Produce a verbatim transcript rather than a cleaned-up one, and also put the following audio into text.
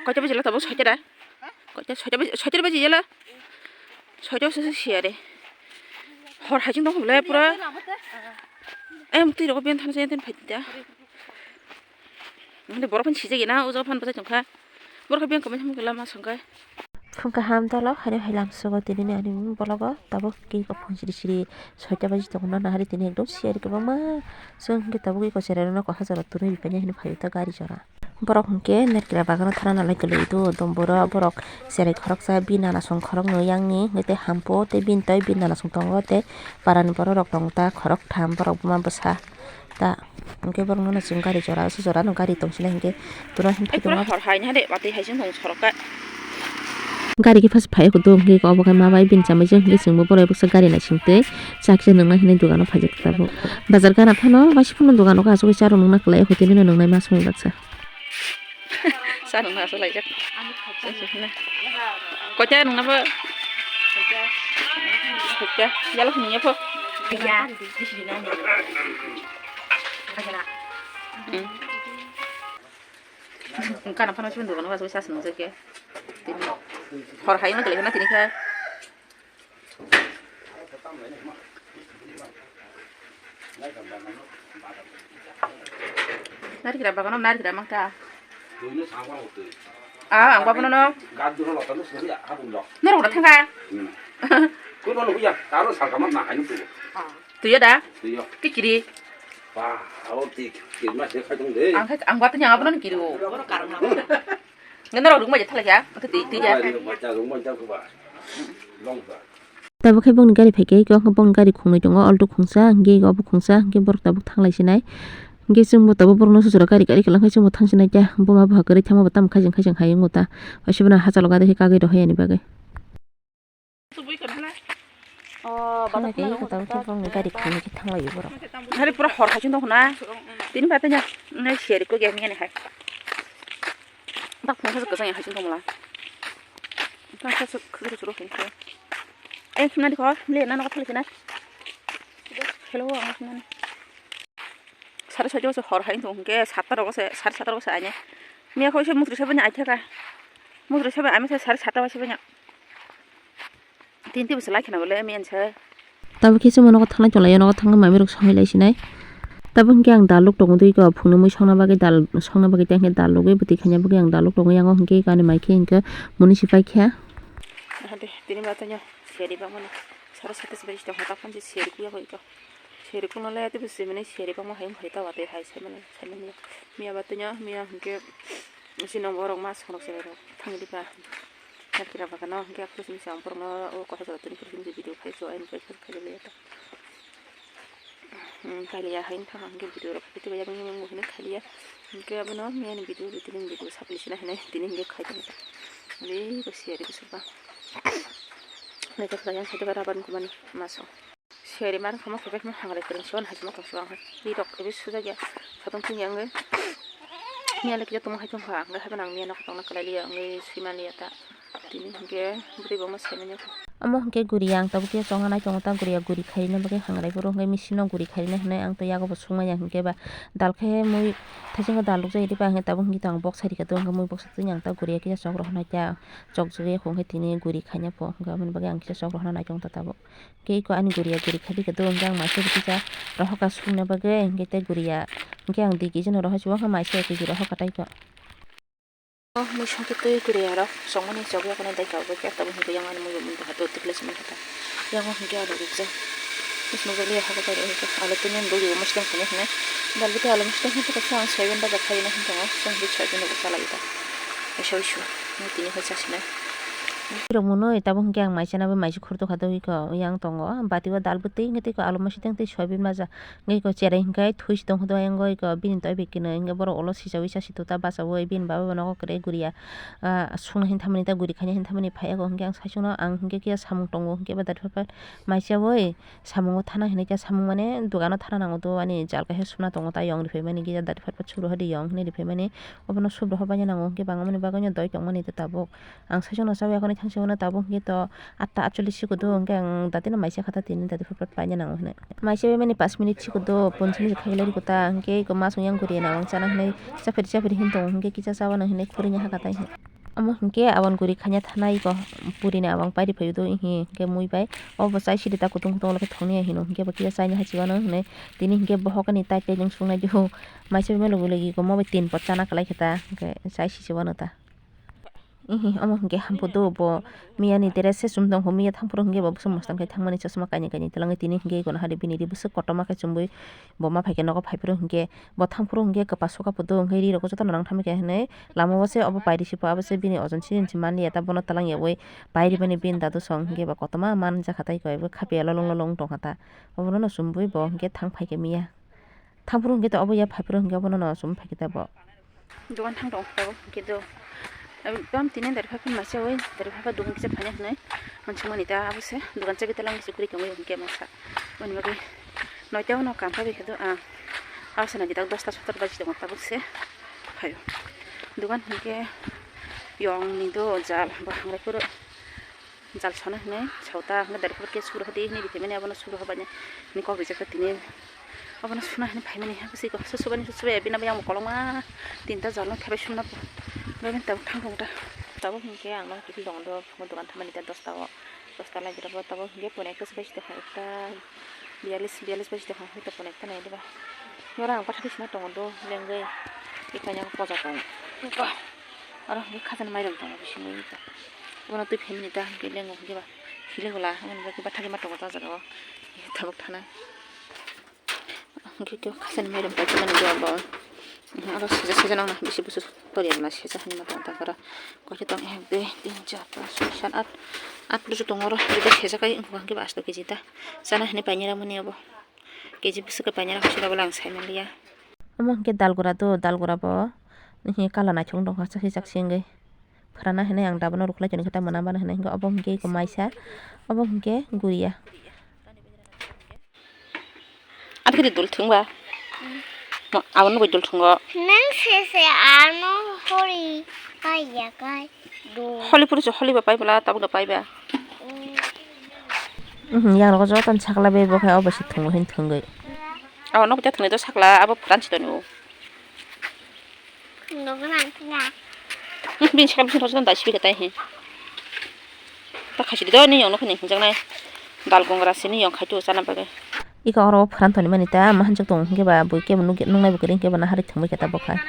Koita baji la tabuk soita da? Koita soita baji, soita baji yala. Soita baji se siya re. Hor hai chwng tong le pura. Em twi rogo ben than sen ten phai da. Mane borok phan sijak ina ujo phan bwsai tongkha. Borok phan ben kamai hamkhe lama songkha. Phung kaham dolo, haino hai lamsogo tini ani bologo tabuk kiko phung siri siri soita baji tongna nahari tini ekdom siyari kwbangma. Chwng hwnkhe tabuk iko cherai rokno kwthar jora turui paina hino phaio ta gari jora. Borok hwnkhe Nerkra bagano thana nalai kwlwi do, domboro borok cherai khoroksa bini nanasong khoroknwi yangni hwnkhe tei hampo tei bini tei bini nanasong tongo tei parani borok rok tongo ta khoroktham borok buma bwsa. Ta hwnkhe borokno chwng gari jora, se jorano gari tongsinai hwnkhe turo hwn phai tongo. Hor hai nahade watwi hai chwng tong sorok ka. Gari khe phas phai kudung hwnkhe obo khe ma bai bini chamai jeng hwnkhe chwngbo borok bwsa gari naising tei chaksa nwngnai hinwi dogano phaijak tabuk. Bazar gana phano waisa phano dogano asugwi charwk nungna kwlai hwtwi nwngnai ma swmai baksa. Sa nung na so lai jak. Kocha nung na pho. Kocha. Yalo nung ya pho. Ya. Hmm. Kana phano sibin dugan wa so sa nung jak ya. Hor hai ma kle na tini kha. Narikra bagano narikra mangta. Ah, ang babono no. Norok da thangka. Tuyo da? Tuyo. Ang khe, ang bato nyang abono kiri o. Nge norok rung bai thalai ya, twi twi ya. Tabuk khe bongni gari phaikhe, eko bongni gari khungnwi tongo, alto khungsa, hwnkhe eko obo khungsa, hwnkhe borok tabuk thanglai sinai. Hwnkhe chwngbo tabuk borokno sujura gari gari kwlwng khe chwngbo thang sinai khe, buma bupha kwrwi thangma bo tamo khajang khajang hai wngkha ta. Waisa bono hachalo gari khe kagwi rw haya ni bagwi. Thanglai khe eko tabuk khe bongni gari khungnwi khe thanglai o borok. Hari pura hor hai chwng tongkha na. Tini ba tanya nai seri ko geng yani hai. Bak phone sa kwchang ya hai chwng tongmala. Bak sa kwchang chwng tongmala. Eh khimna dikho le na no thale na. Hello ang khimna. Sare sare se hor hai tong ke satta rogo se sare satta rogo se anya. Miya kho se mutri se banya aithaka. Mutri se banya ami se sare satta ba se banya. Tinti bwsa lai kheno bole miyan se. Tabuk khe chwngno nogo thanglai tonglaio, nogo thangma mamirok songwi lai sinai. Tabuk hwnkhe ang dal rok tongo dui khe phunuknwi songna bagwi dal songna bagwi tei hwnkhe dal rwgwi bwtwi khaina bagwi ang dal rok tongo, yango hwnkhe ani mai khe hwnkhe muni se paikha. Tini ba tanya seri bangmani saro sate se bai tong hota phone se seri kuya koi to. Seri kuno le ate bwswi mani seri bangma hai wngkha ta watwi hai sai mani sai mani. Miya ba tanya miya hwnkhe sino borok ma songrok se rok thangwi diba. Narikra bagano hwnkhe aphuru simi se ang borokno o kotha jora tini phuru simi se video khai so, ayang khai khai khai le ta. Hmm, kaliya hai wngkha hwnkhe video rok khai tongya, bini mung bo hwnwi kaliya. Hwnkhe abono miyani video, tini video supply sina hinwi tini hwnkhe khai tongya. Ani bo siyari bwswk ba. Naithok khlai yang side o rabar wngkha mani maso. Seri mar khamo khebe khamo hangre kwrwng se wan hai khamo tongsi ang hai ri rok ebe sujakya sotong tini ang miya le kisa tongma hai tongkha ang hai nang miya nok tongna kwlai liya ang sui man liya ta tini hwnkhe bwrwi bo ma sai manya. Omo hwnkhe guriya ang tabuk khe chongna nai tongo ta guriya guri khaina bagwi hangrai phuru hwnkhe machine o guri khaina hinwi ang tei yago bo sung manya hwnkhe ba dal khe mui thaiching dal rwk jagwi diba hwnkhe tabuk hwnkhe ang bok sai rikha tabuk hwnkhe mui boksa tini ang ta guriya kisa chok rw hwnai ta chok jagwi hwnkhe tini guri khaina pho hwnkhe aboni bagwi ang kisa chok rw hwnna nai tongo ta tabuk. Khe eko ani guriya guri khabi khe do hwnkhe ang maisa bo kisa rohor ka sukna bagwi hwnkhe tei guriya hwnkhe ang dui kg no rohor chuo hwnkhe maisa ek kg rohor ka tei kho. Oh, mui songkhe twi guriya rok songmani chokya khwnai dai kha bo khe tabuk hwnkhe yang ani mui bo mui bo hato tikle simi kha ta. Yang o hwnkhe alu rwkjak. Mui songkhe liya hakhe pai rw hwnkhe alu tini bwrwi bo mosdeng khainai hwnwi dal bwtwi alu mosdeng hwnkhe kaisa ang soyabin baja khaina hwn tongo chwng hwnkhe soyabin rok chalai ta. Kaisa uisu mui tini hai chasinai. Rok mwnwi tabuk hwnkhe ang maisa nabo maisa khurdo kha twi kho yang tongo bati o dal bwtwi wngwi twi kho alu mosdeng tei soyabin baja. Hwnkhe eko cherai hwnkhe thwi si tongkha do ayang o eko bini twi bai kwnwi hwnkhe borok ulo sichaui chasi tongkha bachaui bini baba bo nogo kwrwi guriya sungna hini thamani ta guri khaina hini thamani phai eko hwnkhe ang saichungno ang hwnkhe kisa samung tongo hwnkhe ba dati phai phai maichaui samungo thana hinwi khe samung mane dogano thana nango do ani jal kaisa sumna tongo ta yong riphaimani kisa dati phai phai suru hadi yong hinwi riphaimani obono sub rohor baina nango hwnkhe bangmani bagwino doi tongmani ta tabuk. Ang saichungno chaui yakhwni thangsi mano tabuk hwnkhe to atta atchollish si kudu hwnkhe ang datino maisa kha ta tini dati phai phai paina nango hinwi. Maisa bai mani pash minute si kudu poncholish khai lai rwkha ta hwnkhe eko masong yang guriya nang chana hinwi chaphir chaphir hin tongo hwnkhe kisa chabana hinwi khurui ya hakha tai. Omo hinkhe aboni guri khaina thanai bo puri ni abang pairi phaido hinkhe mui bai obo chai sidi ta kutung kutung khe thongni hino hinkhe bo kisa chaini hachibano hinwi tini hinkhe bohokni tai tailing sungnaidi ho maisa bai mano gulagi omo bai tin pot chana kwlai khe ta hinkhe chai sisi wano ta. Ihi omo hinkhe hampudo bo miyani dress se chum tongkho miya thangphuru hinkhe bo bwswk mwsang khe thangmani chosma kainwi kainwi twlangwi tini hinkhe ikono hari bini ri bwswk kotorma khe chumui bo ma phaikhe nogo phaiphuru hinkhe bo thangphuru hinkhe kwpa soka pudo hinkhe ri rokbo jotono nang thamikhe hinwi. Lama o se obo pairi se pho abo se bini ojon sini se manliya ta bono twlang yaui pairi mani bini dadu song hinkhe ba kotorma manjakha tai koi bo khapia lolong lolong tongkha ta obono no chumui bo hinkhe thang phaikhe miya thangphuru hinkhe ta obo ya phaiphuru hinkhe obono no chum phaikhe ta bo. Dogan thang tong tabuk hinkhe do tini dari phaiphuru maisa oi dari phaiphuru dogan kisa phaina hinwi mansukmani ta abo se dogan chabi twlang kisa kwrwi tongwi hinkhe masa. Aboni bagwi noita o no kam khabai khe do ang. Abo se naidi tak dosta sotor baji tongo tabuk se phaio. Dogan hinkhe yong ni do jal bo hanglai phuru jal sona hinwi sota hinwi dari phuru khe suru hadi hinwi bithimani abono suru hobani hinwi kok rijak ta tini. Abono suna hinwi phaimani ha bwswk kok susubani susubaya bini bai ang bo kolokma tinta jal no thebai sumna bo bai tabuk thang tong ta. Tabuk hinkhe ang no kiphil tongo do dogan thamani ta dosta o. Dosta lai jora bo tabuk hinkhe pune ekta se bai si tongkha ekta. Biyalis, biyalis bai si tongkha hwnkhe topon ekta nai diba. Yora ang pathak sina tongo do lengwi. Ikanya poja tongo. Oro hwnkhe khajani mairum tongo bisingo. Bono twi phaimani ta hwnkhe lengo hwnkhe ba. Hile gola hwnkhe ba thagwi ma tongo ta jaga o. Tabuk thana. Hwnkhe khe khajani mairum paimani do abo. Oro seja seja nang bisi busu toriya bwla seja hinwi ma tongo ta oro. Koi khe tong ek, dui, tin, char, panch, soi, sat, at. At pusu tongo oro. Jodi seja kai wngkha hwnkhe ba asto keji ta. Chana hinwi painai ramani abo. Keji bwswk khe painani hwsai rw bwla ang sai manliya. Omo hinkhe dal gura do, dal gura bo hinkhe kala naithok wng tongkha chakhe chakhe wngwi. Phrana hinwi ang dabono rwkhlai toni khe ta mwnabana hinwi hinkhe obo hinkhe eko maisa, obo hinkhe guriya. Adi khe dul thwng ba? Abo nugui dul thwngo. Nang se se ano hori pai ya kai do. Holi puru se holi ba pai bwla tabuk da pai ba. Mhm, yang rogo joto ni sakla be bo khai obo se thwngo hin thwngwi. Abo nok ja thwngnai do sakla abo pran si toni o. Nogo nang thwnga. Bini sakla bini rogo joto dai sibi khe tai he. Ta khaisidi do ni yong no khani hinjak nai. Dal gongra sini yong khai tu chana bagwi. Iko oro pran toni mani ta ma hanjak tong hinkhe ba bui kebo nukya nungnai bo kwrwi hinkhe bo nahari thwngwi khe ta bo khai.